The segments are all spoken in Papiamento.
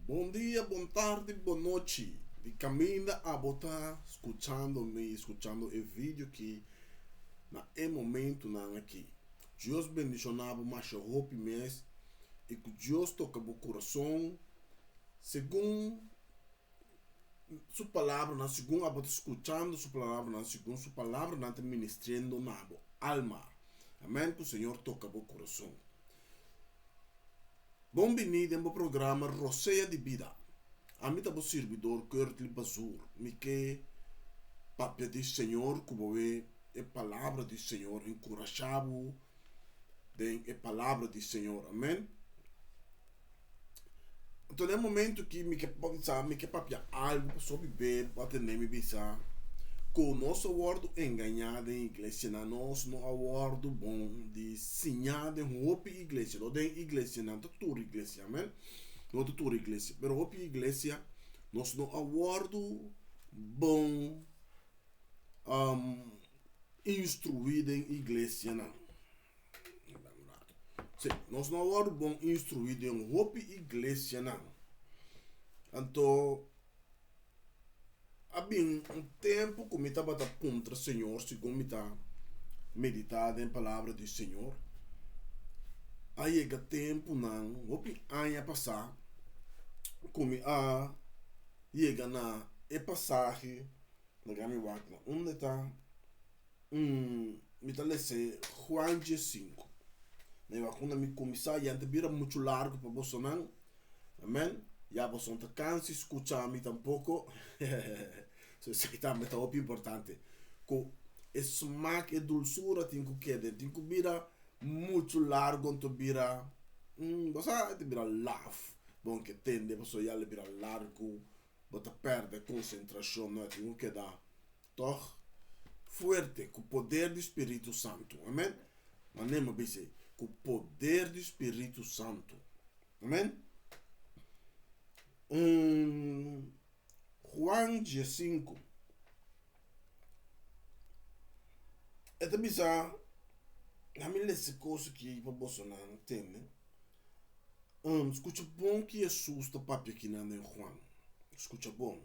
Bon dia, bon tardi, bon nochi. Di kaminda abo ta skuchando mi, skuchando e video ki na e momentunan aki. Dios bendishoná bo masha hopi mes i ku Dios toka bo kurason segun su palabranan, segun abo ta skuchando su palabranan, segun su palabranan ta ministriendo na bo alma. Amèn. Ku Señor toka bo kurason. Bon bini den bo programa Rosea di Bida. Ami ta bo sirbidor Curtly Bazoer. Mi ke papia di Señor ku bo we e palabra di Señor enkurashá bo den e palabra di Señor. Amen. Anto na e momento ki mi ke bisa mi ke papia algu pasobra mi be bo a tende mi bisa ku nos a wòrdu engañá den iglesianan, nos no a wòrdu bon di siñá den hopi iglesia, no den iglesianan ta tur iglesia, amen, no ta tur iglesia, pero hopi iglesia nos no a wòrdu bon instruí den iglesianan. Sí, nos no a wòrdu bon instruí den hopi iglesianan. Anto a bin un tempu ku mi tabata puntra Señor segun mi ta meditá den palabra di Señor. A yega tempunan hopi aña pasá ku mi a yega na e pasahe, laga mi wak na unda ta. Mi ta lese Juan diesinku. Mi wak unda mi kuminsá ya ta bira muchu largu pa bosonan. Amen. Ya boso no ta kansa skucha mi tampoko. So esei tambe ta hopi importante. Ku e smak, e dulsura tin ku keda. E tin ku bira muchu largu anto bira, bo sa, e ta bira laf. Bo no ke tende pasobra ya lo bira largu, bo ta pèrdè konsentrashon. No, e tin ku keda Tòg fuerte ku poder di Spiritu Santu. Amen. Manera mi a bisa ei, ku poder di Spiritu Santu. Amen. Un Juan diesinku. E ta bisa, na mi lesa e kos aki pa bosonan tende. Skucha bon ki Hesus ta papia kinan den Juan. Skucha bon.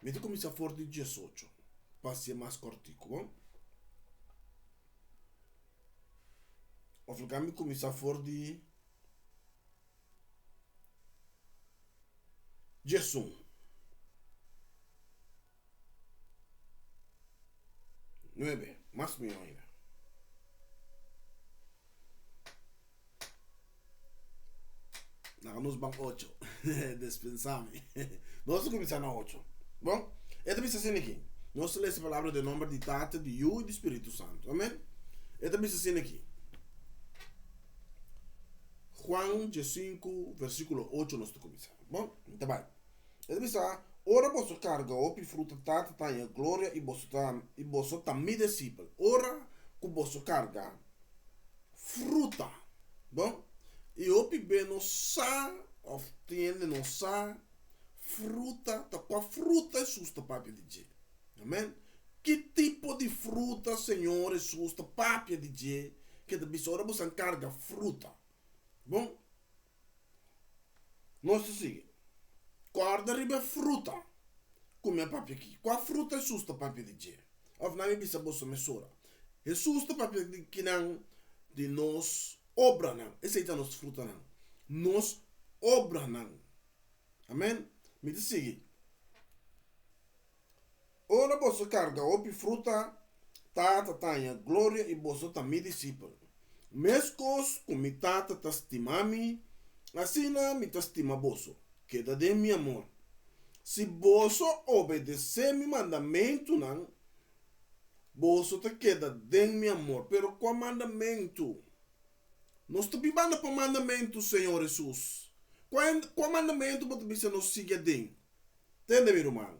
Mi ta kuminsá for di diesocho pa hasié mas kòrtiku, bon? Òf laga mi kuminsá for di diesun. Nuebe, mas mihó ainda. Laga nos ban ocho. Despensá mi. Nos ta kuminsá na ocho. Bon, e ta bisa asina aki. Nos ta lesa e palabra den nomber di Tata, di Yu i di Spiritu Santu. Amen. E ta bisa asina aki. Juan diesinku, versíkulo ocho nos ta kuminsá. Bon, mi ta bai. E ta bisa, Ora boso karga hopi fruta, Tata ta haña gloria i boso ta, i boso ta mi disipel. Ora ku boso karga fruta. Bon, i hopi be no sa òf tin hende no sa fruta ta kua fruta Hesus ta papia di dje. Amen. Ki tipo di fruta Señor Hesus ta papia di dje ke ta bisa ora bo san karga fruta? Bon, nos ta sigui. Kòrda riba e fruta ku mi a papia aki. Kua fruta Hesus ta papia di dje? Òf nan mi bisa boso mesora, Hesus ta papia di kinan di nos obranan, esei ta nos frutanan, nos obranan. Amen. Mi ta sigui. Ora boso karga hopi fruta, Tata ta haña gloria i boso ta mi disipel. Meskos ku mi Tata ta stima mi, asina mi ta stima boso. Keda den mi amor. Si boso obedesé mi mandamentunan, boso ta keda den mi amor. Pero kua mandamentu? Nos ta bibando pa mandamentu, Señor Hesus. Kua, kua mandamentu bo ta bisa nos sigui aden? Tende, mi ruman.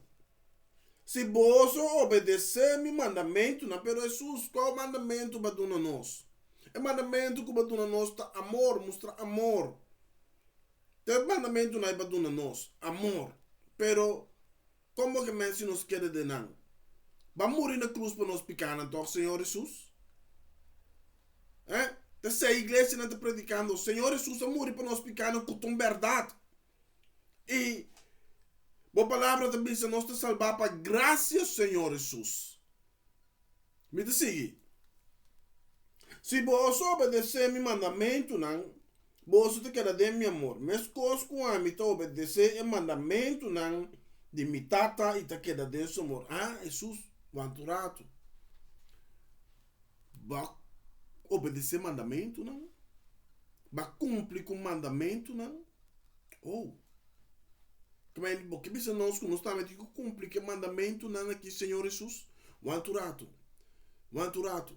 Si boso obedesé mi mandamentunan, pero Hesus, kua mandamentu bo a duna nos? E mandamentu ku bo a duna nos ta amor, mustra amor. Ta e mandamentunan ei pa duna nos amor, pero komo ke men si nos keda den nan? Ba muri na krus pa nos pikanan tòg, Señor Hesus? Eh? Ta esei iglesianan ta predikando, Señor Hesus a muri pa nos pikanan ku ta un bèrdat. I Bo palabra ta bisa nos ta salbá pa grasia, Señor Hesus. Mi ta sigui. Si boso obedesé mi mandamentunan, boso ta keda den mi amor, meskos ku ami ta obedesé e mandamentunan di mi Tata i ta keda den su amor. Ah, Hesus, wanta un ratu. Bo a obedesé mandamentunan? Bo a kumpli ku mandamentunan? Oh. Kmen, bo ke bisa nos ku nos tambe tin ku kumpli ku e mandamentunan aki, Señor Hesus? Wanta un ratu. Wanta un ratu.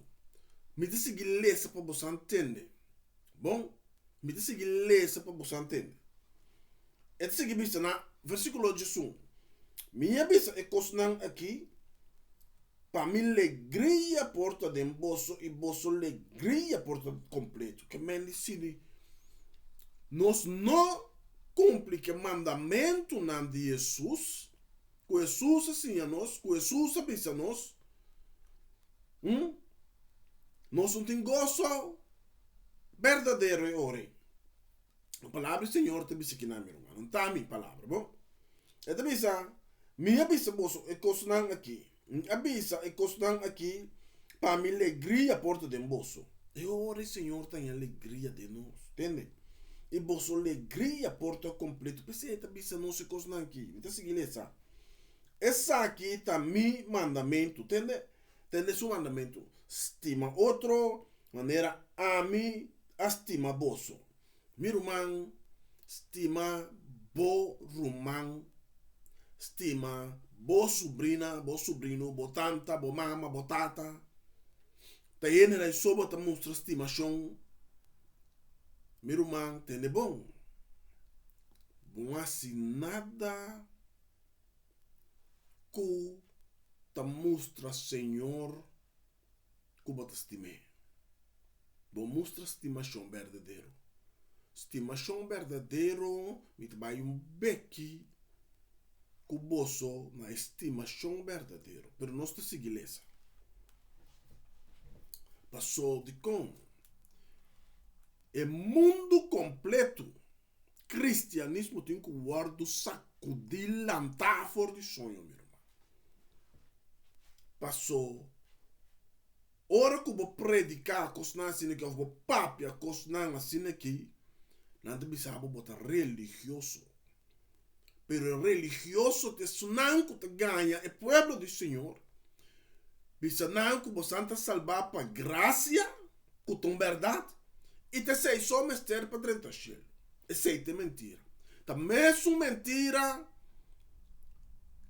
Mi ta sigui lesa pa boso a ntende. Bon, mi ta sigui lesa pa boso a ntende. E ta sigui bisa na versíkulo diesun, Mi a bisa e kosnan aki pa mi legria por ta den boso i boso legria por ta kompleto. Ke men di si nos no kumpli ku e mandamentunan di Hesus, ku Hesus a siña nos, ku Hesus a bisa nos, hm, nos no tin goso berdadero e ora ei. E palabra di Señor ta bisa kinan, mi ruman, no ta mi palabra, bo. E ta bisa, Mi a bisa boso e kosnan aki, mi a bisa e kosnan aki pa mi legria por ta den boso. E ora e Señor ta haña legria den nos, tende? I boso legria por ta kompleto. P'esei e ta bisa nos e kosnan aki. Mi ta sigui lesa. Esaki ta mi mandamentu, tende? Tende su mandamentu, Stima otro manera ami a stima boso. Mi ruman, stima bo ruman, stima bo subrina, bo subrino, bo tanta, bo mama, bo tata. Ta hende na so bo ta mustra stimashon. Mi ruman, tende bon. Bo no hasi nada ku ta mustra Señor ku bo ta stim'é. Bo mustra stimashon berdadero. Stimashon berdadero mi ta bai un beki ku boso na e stimashon berdadero. Pero nos ta sigui lesa. Paso dikon e mundu kompletu kristianismo tin ku wòrdu sakudí lantá for di soño, mi ruman. Paso ora ku bo prediká kosnan asina aki òf bo papia kosnan asina aki, nan ta bisa bo bo ta religioso. Pero e religioso ta esunnan ku ta gaña e pueblo di Señor, bisa nan ku bosan ta salbá pa grasia, ku ta un bèrdat, i ta esei so mester pa drenta shelu. Esei ta e mentira. Ta mesun mentira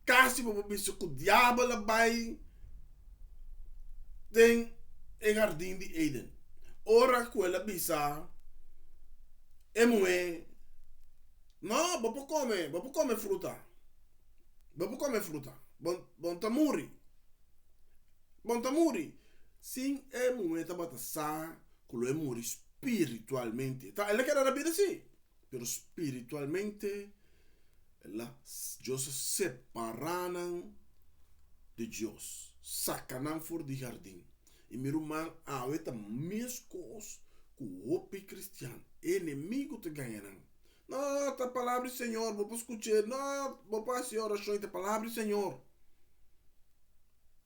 kasi bo por bisa ku diabel a bai den e hardin di Eden. Ora ku el a bisa e muhé, No, bo por kome, bo por kome fruta. Bo por kome fruta. Bo, bo no ta muri. Bo no ta muri. Sin e muhé tabata sa ku lo e muri spiritualmente. Ta, el a keda na bida sí, pero spiritualmente el a, Dios a separá nan di Dios, saka nan for di hardin. I mi ruman, awe ta meskos ku hopi kristian. Enemigu ta gaña nan. No, ta palabra di Señor, bo por skuch'é. No, bo por hasi orashon, i ta palabra di Señor.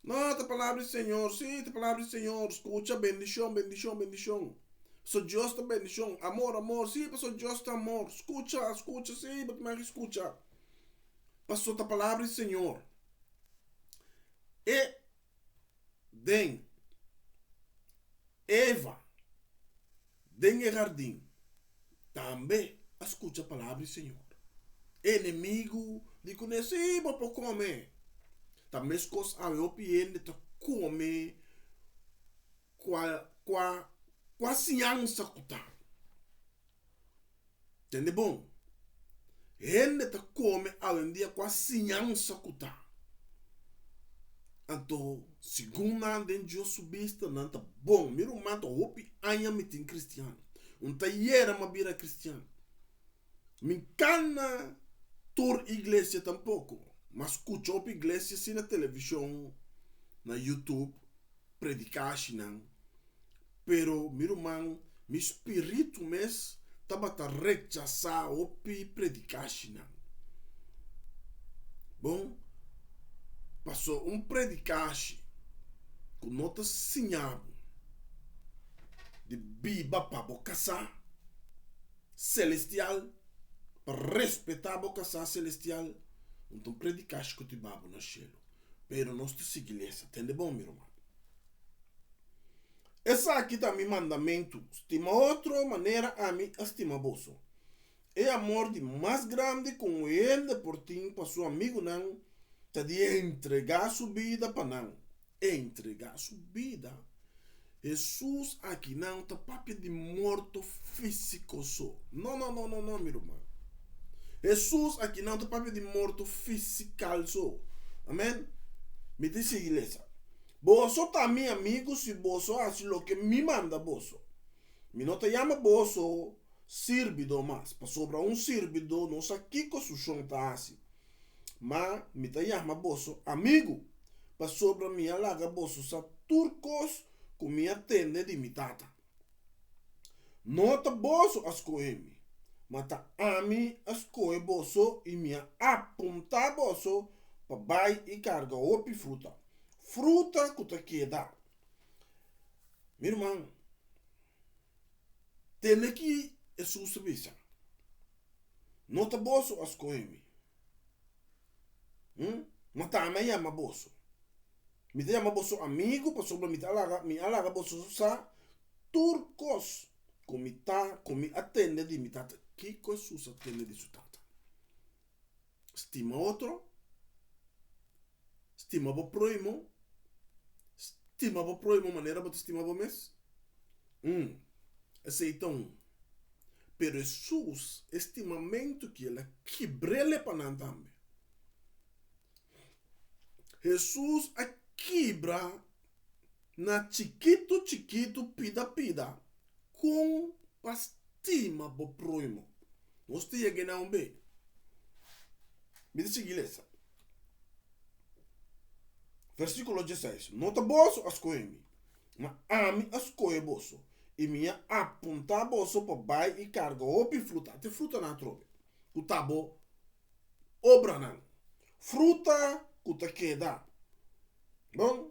No, ta palabra di Señor, sí, ta palabra di Señor. Skucha, bendishon, bendishon, bendishon. Pasobra Dios ta bendishon. Amor, amor, sí, pasobra Dios ta amor. Skucha, skucha, sí, bo ta mester skucha. Pasobra ta palabra di Señor. E den Eva den e hardin tambe a skucha palabra di Señor. E enemigu di kuné, Sí, bo por kome. Ta meskos awe hopi hende ta kome kua kua kua siñansa ku ta. Tende bon, hende ta kome awendia ku a siñansa ku ta. Anto, segun nan den Dios su bista, nan ta bon. Mi ruman ta hopi aña mi tin kristian. Un ta yera mi a bira kristian. Mi ka na tur iglesia tampoko. Mi a skucha hopi iglesia si na televishon, na youtube. predikashinan, pero mi ruman, mi spiritu mes tabata rechasá hopi predikashinan. Bon, paso un predikashi ku no ta siña bo di biba pa bo kasá selestial, pa respetá bo kasá selestial, no ta un predikashi ku ta hiba bo na shelu. Pero nos ta sigui lesa. Tende bon, mi ruman. Esaki ta mi mandamentu, stima otro manera ami a stima boso. E amor di mas grandi ku un hende por tin pa su amigunan ta di entregá su bida pa nan. Entregá su bida? Hesus akinan ta papia di morto físiko so. No, no, no, no, no, mi ruman. Hesus akinan ta papia di morto fisikal so. Amen? Mi ta sigui lesa. Boso ta mi amigu si boso hasi loke mi manda boso. Mi no ta yama boso sirbidó mas, pasobra un sirbidó no sa kiko su shon ta hasi. Ma mi ta yama boso amigu, pasobra mi a laga boso sa tur kos ku mi a tende di mi Tata. No ta boso a skohe mi, ma ta ami a skohe boso i mi a apuntá boso pa bai i karga hopi fruta, fruta ku ta keda. Mi ruman, Tende ki Hesus a bisa, No ta boso a skohe mi, hm, ma ta ami a yama boso. Mi ta yama boso amigu pasobra mi ta laga, mi a laga boso sa tur kos ku mi ta, ku mi a tende di mi Tata. Kiko Hesus a tende di su Tata? Stima otro, stima bo prohimo, stima bo prohimo manera bo ta stima bo mes. Mm, esei ta un. Pero Hesus, e stimamentu ki el a kibr'el e pa nan tambe. Hesus a kibra na chikitu chikitu, pida pida, kon pa stima bo prohimo. Nos ta yega einan un be. Mi ta sigui lesa. Versíkulo dieseis, No ta boso a skohe mi, ma ami a skohe boso, i mi a apuntá boso pa bai i karga hopi fruta. Ata e frutanan atrobe ku ta bo obranan. Fruta ku ta keda. Bon,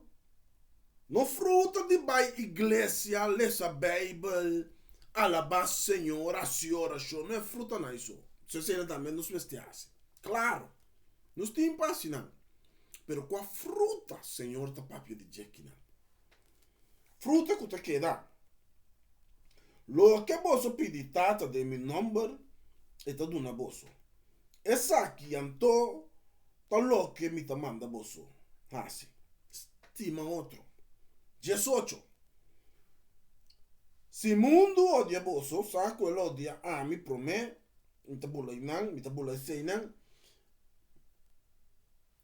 no fruta di bai iglesia, lesa Beibel, alabá Señor, hasi orashon, no e frutanan ei so. Esei tambe nos mester hasi. Klaro, nos tin pa hasi nan. Pero kua fruta Señor ta papia di dje kinan? Fruta ku ta keda. Loke boso pidi Tata den mi nòmber, e ta duna boso. Esaki anto ta loke mi ta manda boso hasi, stima otro. Diesocho, Si mundu odia boso, sa ku el odia ami promé, mi ta bula einan, mi ta bula eseinan,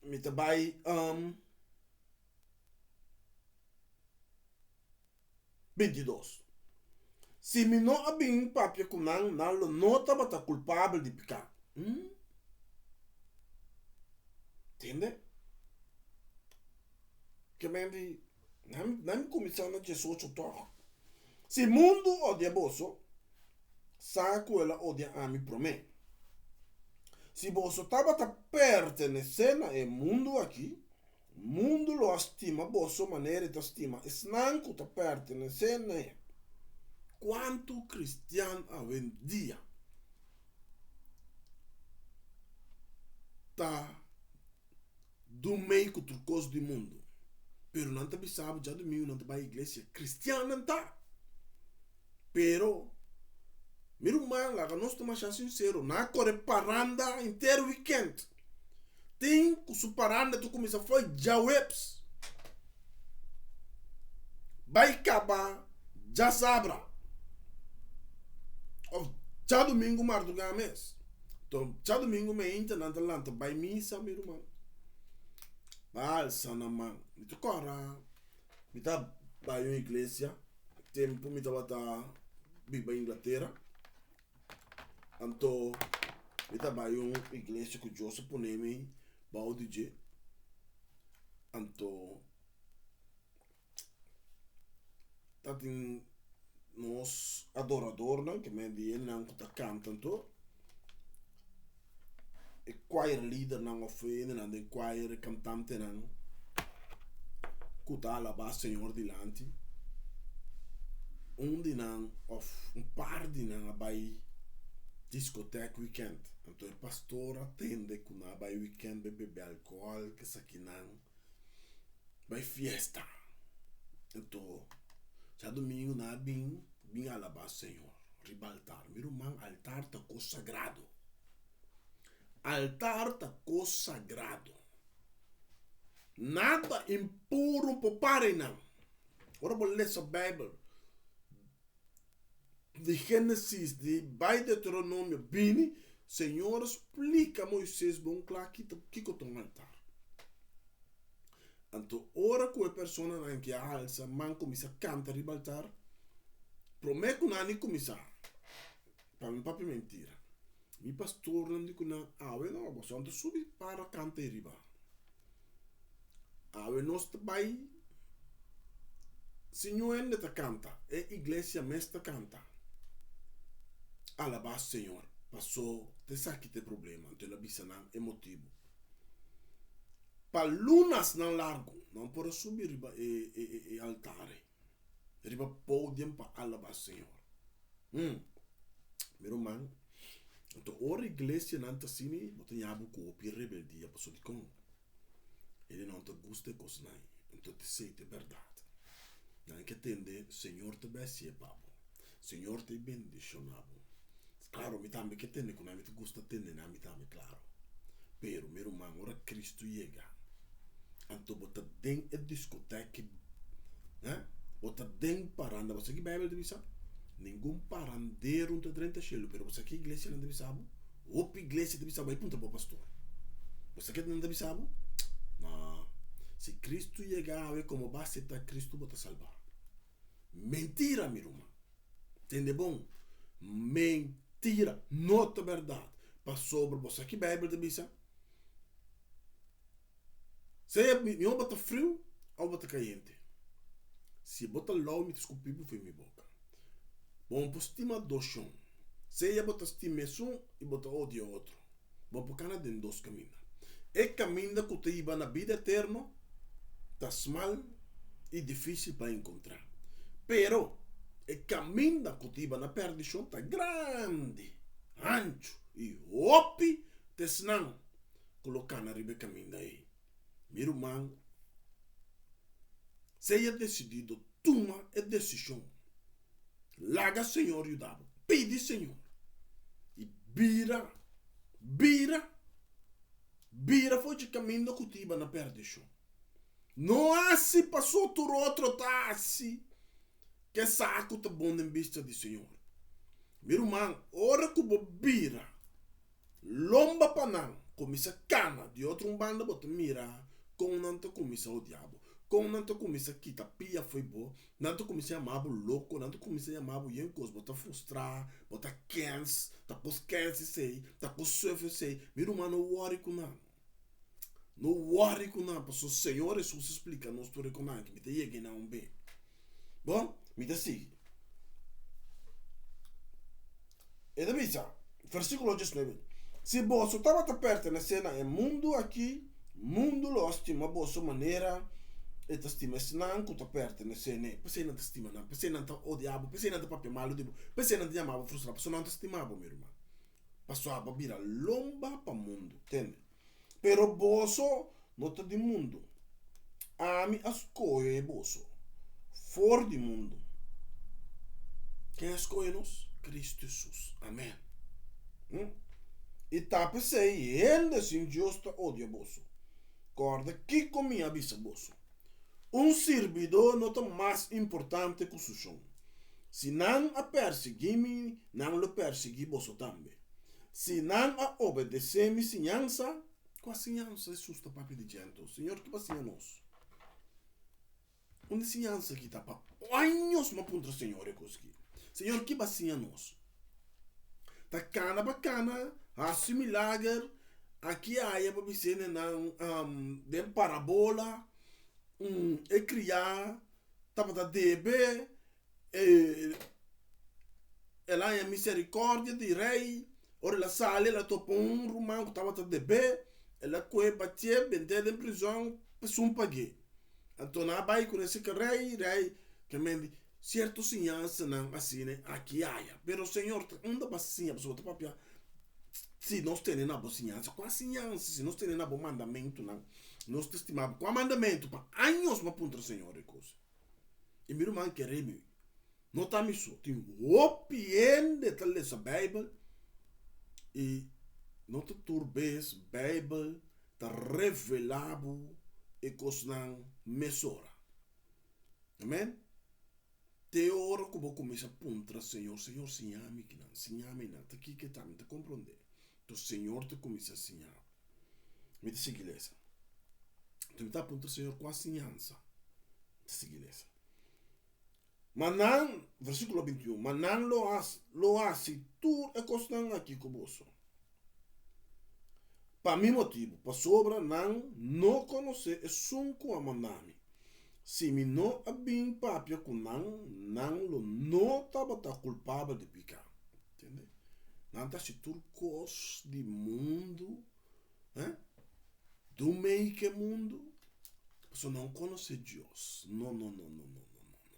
mi ta bai. 22. Si mi no a bin papia ku nan, nan lo no tabata kulpabel di piká. Hmm? Tende? Ke men di, nan, nan kuminsá na 18 tòg. Si mundu odia boso, sa ku el a odia ami promé. Si boso tabata pertenesé na e mundu akí, Mundu lo a stima boso manera e ta stima esnan ku ta pertenesé na e. Kuantu kristian awendia ta dumei ku tur kos di mundu, pero nan ta bisa bo djadumingu nan ta bai iglesia? Kristiannan ta! Pero, mi ruman, laga nos ta masha sinsero, nan a kore paranda henter wikènt. Tin ku su paranda ta kuminsá fo'i djaweps bai kaba djasabra òf djadumingu mardugá mes. Enton, djadumingu meinta nan ta lanta bai misa, mi ruman, bai alsa nan man. Mi ta kòrda mi ta bai un iglesia. Tempu mi tabata biba Inglatera, anto mi ta bai un iglesia ku Dios a pone mi bou di dje. Anto tatin nos adoradornan, ke men di hendenan ku ta kanta anto. E choir leadernan of e hendenan den choir, e kantantenan ku ta alabá Señor dilanti, un di nan of un par di nan a bai diskotek wikènt. Anto e pastor a tende ku nan a bai wikènt bai bebe alkohòl, kesakinan, bai fiesta. Anto djadumingu nan a bin bin alabá Señor riba altar. Mi ruman, altar ta kos sagrado. Altar ta kos sagrado. Nada impuru por para einan. Ora bo lesa Bijbel, di Génesis di bai Deuteronomio bini, Señor a splika Moises bon kla kiko ta un altar. Anto ora ku e personanan ke a alsa man kuminsá kanta riba altar, promé ku nan ni kuminsá, Pa mi papia mentira. Mi pastornan di ku nan awe no, boso no ta subi para kanta ei riba. Awe nos ta bai si ñu hende ta kanta, e iglesia mes ta kanta. Alabá Señor, paso ta esaki ta e problema. Anto el a bisa nan e motibu. Pa lunasnan largu nan por a subi riba e altar ei, riba podium pa alabá Señor. Hmm. Mi ruman, anto ora iglesianan ta asina, bo ta ña bo ku hopi rebeldia pasobra dikon? Hende no ta gusta e kosnan ei. Anto ta esei ta e bèrdat. Nan ke tende, Señor ta bèsié pa bo. Señor ta bendishoná bo. Klaro, mi tambe ke tende ku nan, mi ta gusta tende nan mi tambe, klaro. Pero, mi ruman, ora Kristu yega, anto bo ta den e diskotèk, eh, bo ta den paranda. Bo sa ki Beibel ta bisa? Ningun parandero no ta drenta shelu. Pero bo sa ki iglesianan ta bisa bo? Hopi iglesia ta bisa bo, bai puntra bo pastor. Bo sa ke nan ta bisa bo? No. Si Kristu yega awe, komo bo asepta Kristu, bo ta salbá. Mentira, mi ruman. Tende bon, mentira, no ta bèrdat. Pasobra bo sa ki Beibel ta bisa? Sea mihó bo ta friu òf bo ta kayente. Si bo ta lou mi ta skupi bo for mi boka. Bo no por stima dos shon. Sea bo ta stima esun i bo ta odia e otro. Bo por kana den dos kaminda. E kaminda ku ta hiba na bida eterno ta smal i difísil pa enkontrá. Pero, e kaminda ku ta hiba na pèrdishon ta grandi, hanchu i hopi ta esnan ku lo kana riba e kaminda ei. Mi ruman, sea desidido, tuma e desishon. Laga Señor yuda bo. Pidi Señor i bira, bira, bira for dje kaminda ku ta hiba na pèrdishon. No hasi paso tur otro ta hasi ke sa ku ta bon den bista di Señor. Mi ruman, ora ku bo bira Lomba pa nan kuminsá kana di otro un banda bo ta mira kon nan ta kuminsá odia bo, kon nan ta kuminsá kita pia fo'i bo, nan ta kuminsá yama bo loko, nan ta kuminsá yama bo yen kos, bo ta frustrá, bo ta kens, ta kos kens esei, ta kos suf esei, mi ruman no wòri ku nan, no wòri ku nan pasobra Señor Hesus a splika nos tur e konan aki, mi ta yega einan un be. Bon, mi ta sigui. E ta bisa, versíkulo diesnuebe, Si boso tabata pertenesé na e mundu akí, mundu lo a stima boso manera e ta stima esnan ku ta pertenesé n'e. P'esei nan ta stima nan, p'esei nan ta odia bo, p'esei nan ta papia malu di bo, p'esei nan ta yama bo frustrá, pasobra nan ta stima bo, mi ruman. Pasobra bo a bira lomba pa mundu. Tende? Pero boso no ta di mundu. Ami a skohe boso for di mundu. Ken a skohe nos? Kristu Hesus. Amen. Hm? I ta p'esei hende sin Dios ta odia boso. Kòrda kiko mi a bisa boso. Un sirbidó no ta mas importante ku su shon. Si nan a persiguí mi, nan lo persiguí boso tambe. Si nan a obedesé mi siñansa, kua siñansa Hesus ta papia di dje anto? Señor ki pa siña nos? Un di siñansa ki ta pa años mi a puntra Señor e kos aki. Señor ki ba siña nos? Ta kana pa kana, hasi milager, aki aya pa bis'é nan den parabola, e kriá tabata debe, El a haña miserikòrdia di rei. Ora el a sali, el a topa un ruman ku tabata deb'é, el a kohe batié, bent'é den prizòn pa esun pag'é. Anto nan a bai ku nan seka rei, rei ke mendi sierto siñansanan asina aki aya. Pero Señor, ta unda bo a siña? Pasobra bo ta papia si nos tene na bo siñansa. Kua siñansa? Si nos tene na bo mandamentunan, nos ta stima bo. Kua mandamentu? Pa años mi a puntra Señor e kos. I mi ruman kere mi. No ta mi so, tin hopi hende ta lesa Bijbel i no ta tur bes Bijbel ta revelá bo e kosnan mesora. Amen. Te ora ku bo kuminsá puntra Señor, Señor siña mi kinan, siña mi nan, ta kiko ta, mi ta komprondé. Enton Señor ta kuminsá siña bo. Mi ta sigui lesa. Enton mi ta puntra Señor kua siñansa? Mi ta sigui lesa. Ma nan, versíkulo 21, ma nan lo hasi, lo hasi tur e kosnan aki ku boso, pa mi motibu, pasobra nan no konosé esun ku a manda mi. Si mi no a bin papia ku nan, nan lo no tabata kulpabel di piká. Tende? Nan ta hasi tur kos di mundu, eh? Dun mei ke mundu, pasobra nan konosé Dios. No, no, no, no, no, no, no, no.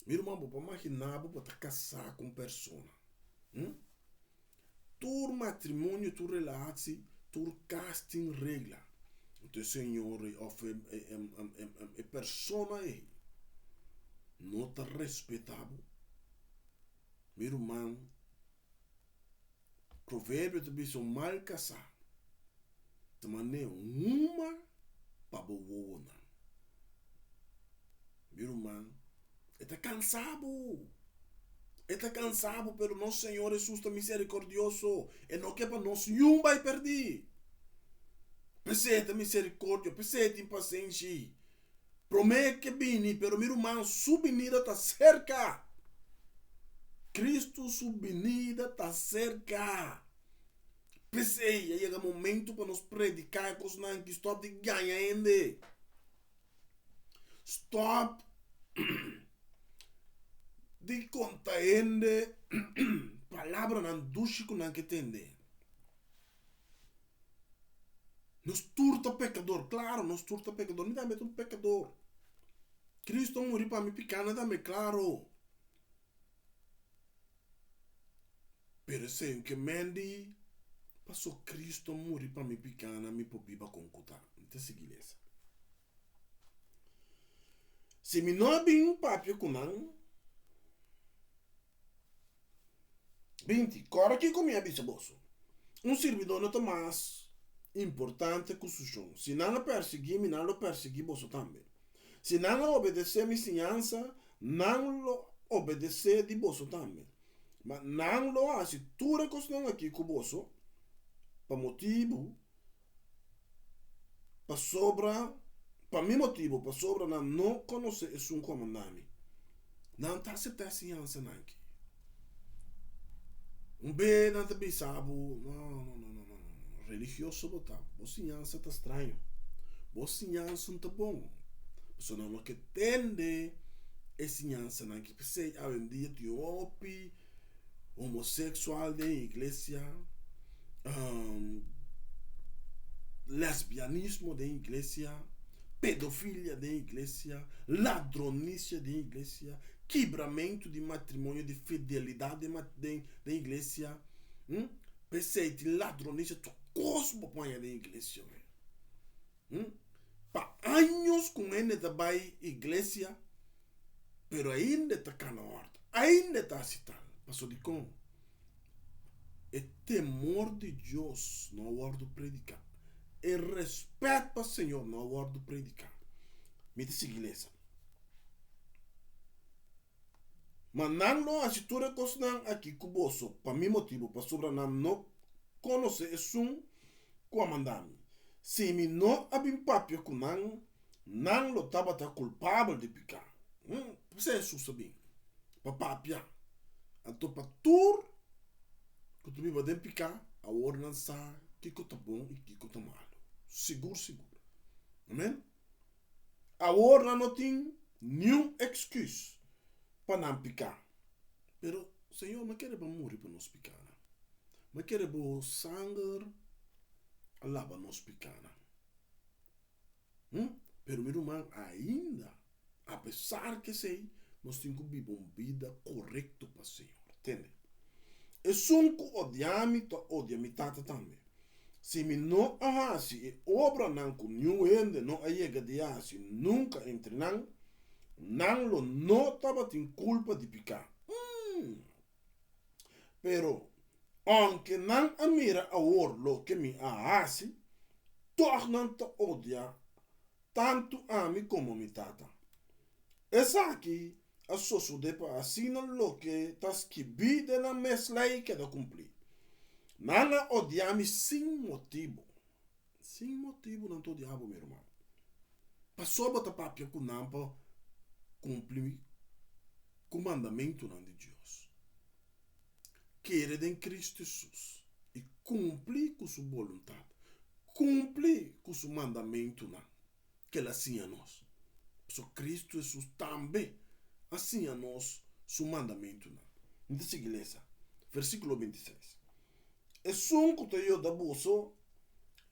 Mi ruman, bo por maginá bo bo ta kasá ku un persona. Hm? Tur matrimonio, tur relatie, tur kas tin regla. Entonces señor ei òf e, e, e, e, e persona ei no ta respetá bo. Mi ruman, Proverbio ta bisa un mal kasá ta man'é huma pa bo wowonan. Mi ruman, e ta kansa bo. E ta kansa bo, pero nos Señor Hesus ta miserikordioso. E no ke pa nos niun bai pèrdí. P'esei e ta miserikordio, p'esei e tin pasenshi. Promé ke bini, pero mi ruman, su binida ta serka. Kristu su binida ta serka. P'esei a yega momentu pa nos prediká e kosnan aki. Stòp di gaña hende. Stòp di konta hende palabranan dushi ku nan ke tende. Nos tur ta pekador, klaro, nos tur ta pekador. Mi tambe ta un pekador. Kristu a muri pa mi pikánan tambe, klaro. Pero esei un ke men di paso Kristu a muri pa mi pikánan mi por biba kon ku ta. Mi ta sigui lesa. Si mi no a bin papia ku nan, 20, Kòrda kiko mi a bisa boso, Un sirbidó no ta mas importante ku su shon. Si nan a persiguí mi, nan lo persiguí boso tambe. Si nan a obedesé mi siñansa, nan lo obedesé di boso tambe. Ma nan lo hasi tur e kosnan akí ku boso pa motibu Pasobra, pa mi motibu, pasobra nan no konosé esun ku a manda mi. Nan ta aseptá e siñansanan aki. Un be nan ta bisa bo, no, no, no, no, no, no, no, religioso bo ta, bo siñansa ta straño, bo siñansa no ta bon. Pasobra nan no ke tende e siñansanan aki. P'esei awendia tin hopi homosexual den iglesia, lesbianismo den iglesia, pedofilia den iglesia, ladronicia den iglesia, kibramento di matrimonio, di fidelidad den den iglesia. P'esei tin ladronicia, tur kos bo por haña den iglesia. Pa años ku hende ta bai iglesia, pero ainda e ta kana òrdu, ainda e ta hasi tal. Paso dikon? E temor di Dios no a wòrdu prediká. E rèspèt pa Señor no a wòrdu prediká. Mi ta sigui lesa. Ma nan lo hasi tur e kosnan akí ku boso pa mi motibu, pasobra nan no konosé esun ku a manda mi. Si mi no a bin papia ku nan, nan lo tabata kulpabel di piká. P'esei Hesus a bin, pa papia. Anto pa tur ku ta biba den piká, awor nan sa kiko ta bon i kiko ta malu. Sigur sigur. Amen. Awor nan no tin niun eksküs pa nan piká. Pero Señor no kere pa muri pa nos pikánan. Mi a kere bo sanger a laba nos pikánan. Hm? Pero mi ruman, ainda, apesar ku esei, nos tin ku biba un bida korekto pa Señor. Tende? Esun ku odia mi ta odia mi Tata tambe. Si mi no a hasi e obranan ku niun hende no a yega di hasi nunka entre nan, nan lo no tabatin kulpa di piká. Hm! Pero, ounke nan a mira awor loke mi a hasi, tòg nan ta odia tantu ami komo mi Tata. Esaki a sosodé pa asina loke ta skibí den nan mes lei keda kumplí, Nan a odia mi sin motibu. Sin motibu nan ta odia bo, mi ruman. Pasobra bo ta papia ku nan pa kumpli ku mandamentunan di Dios. Kere den Kristu Hesus i kumpli ku su boluntat. Kumpli ku su mandamentunan ku el a siña nos. Pasobra Kristu Hesus tambe a siña nos su mandamentunan. Mi ta sigui lesa versíkulo 26. Esun ku ta yuda boso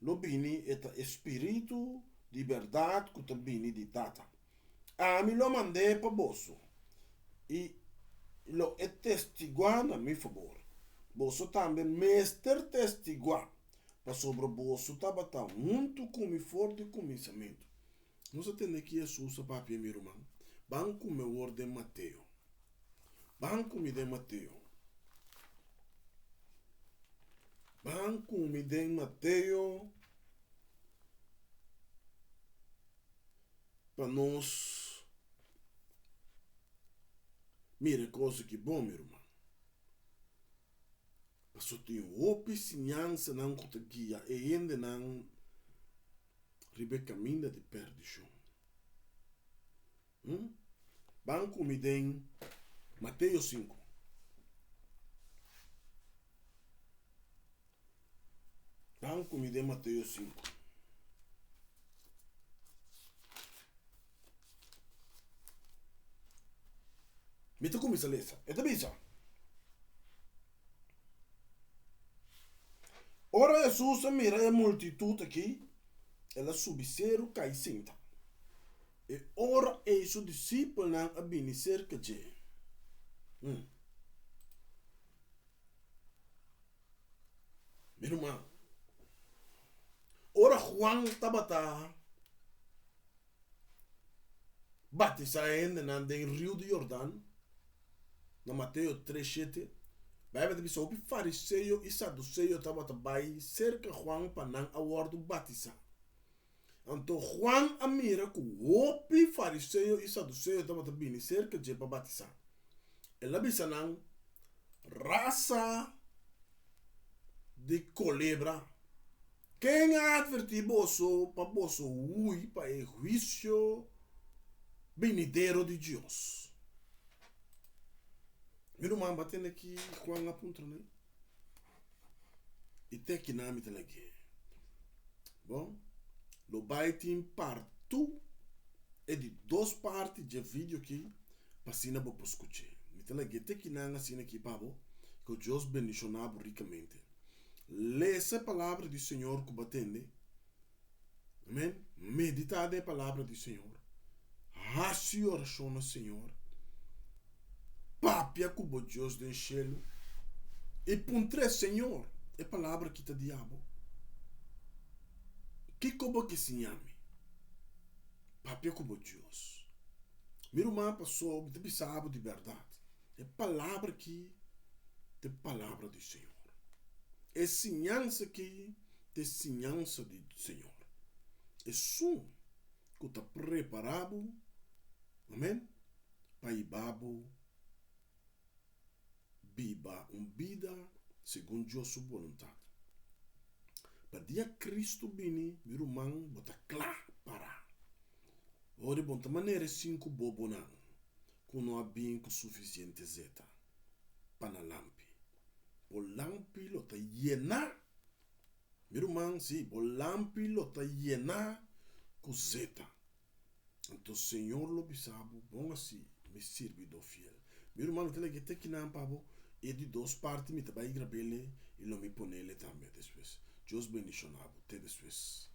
lo bini, e ta e spiritu di bèrdat ku ta bini di Tata. Ami lo mand'é pa boso, i lo e testiguá na mi fabor. Boso tambe mester testiguá, pasobra boso tabata huntu ku mi for di kuminsamentu. Nos a tende ki Hesus a papia, mi ruman. Ban ku mi awor den Mateo. Ban ku mi den Mateo. Ban ku mi den Mateo pa nos mira e kos aki bon, mi ruman. Pasobra tin hopi siñansanan ku ta guia e hendenan riba e kaminda di perdishon. Hm? Ban ku mi den Mateo sinku. Ban ku mi den Mateo sinku. Mi ta kuminsá lesa. E ta bisa, Ora Hesus a mira e multitut aki, el a subi seru kai sinta. E ora ei su disipelnan a bini serka dje. Hm. Mi ruman, ora Juan tabata batisá e hendenan den riu di Jordan, na Mateo tres shete, Bijbel ta bisa hopi fariseo i saduseo tabata bai serka Juan pa nan a wòrdu batisá. Anto Juan a mira ku hopi fariseo i saduseo tabata bini serka dje pa batisá. El a bisa nan, Rasa di kolebra, ken a atvertí boso pa boso hui pa e huisio binidero di Dios? Mi ruman, bo a tende ki Juan a puntra nan? I te kinan mi ta lag'é. Bon, lo bai tin partu e di dos parti dje video aki pa asina bo por skuch'é. Mi ta lag'é te kinan asina aki pa bo, ku Dios bendishoná bo rikamente. Lesa e palabra di Señor ku bo a tende. Amen. Meditá den e palabra di Señor. Hasi orashon na Señor. Papia ku bo Dios den shelu i puntr'é, Señor, e palabra aki ta di abo? Kiko bo ke siña mi? Papia ku bo Dios. Mi ruman, pasobra mi ta bisa abo di bèrdat, e palabra aki ta e palabra di Señor. E siñansa aki ta e siñansa di Señor. Esun ku ta prepará bo, amen, pa hiba bo biba un bida segun Dios su boluntat. Pa dia Cristo bini, mi ruman, bo ta kla pará. Ora bo no ta manera e sinku bobonan ku no a bin ku sufisiente zeta pa nan lampi. Bo lampi lo ta yená, mi ruman, sí, bo lampi lo ta yená ku zeta. Anto Señor lo bisa bo, Bon así, mi sirbidó fiel. Mi ruman, mi ta lege te kinan pa bo, e di dos parti mi ta bai grab'ele. I lo mi ponele tambe despues. Dios bendishoná bo. Te despues.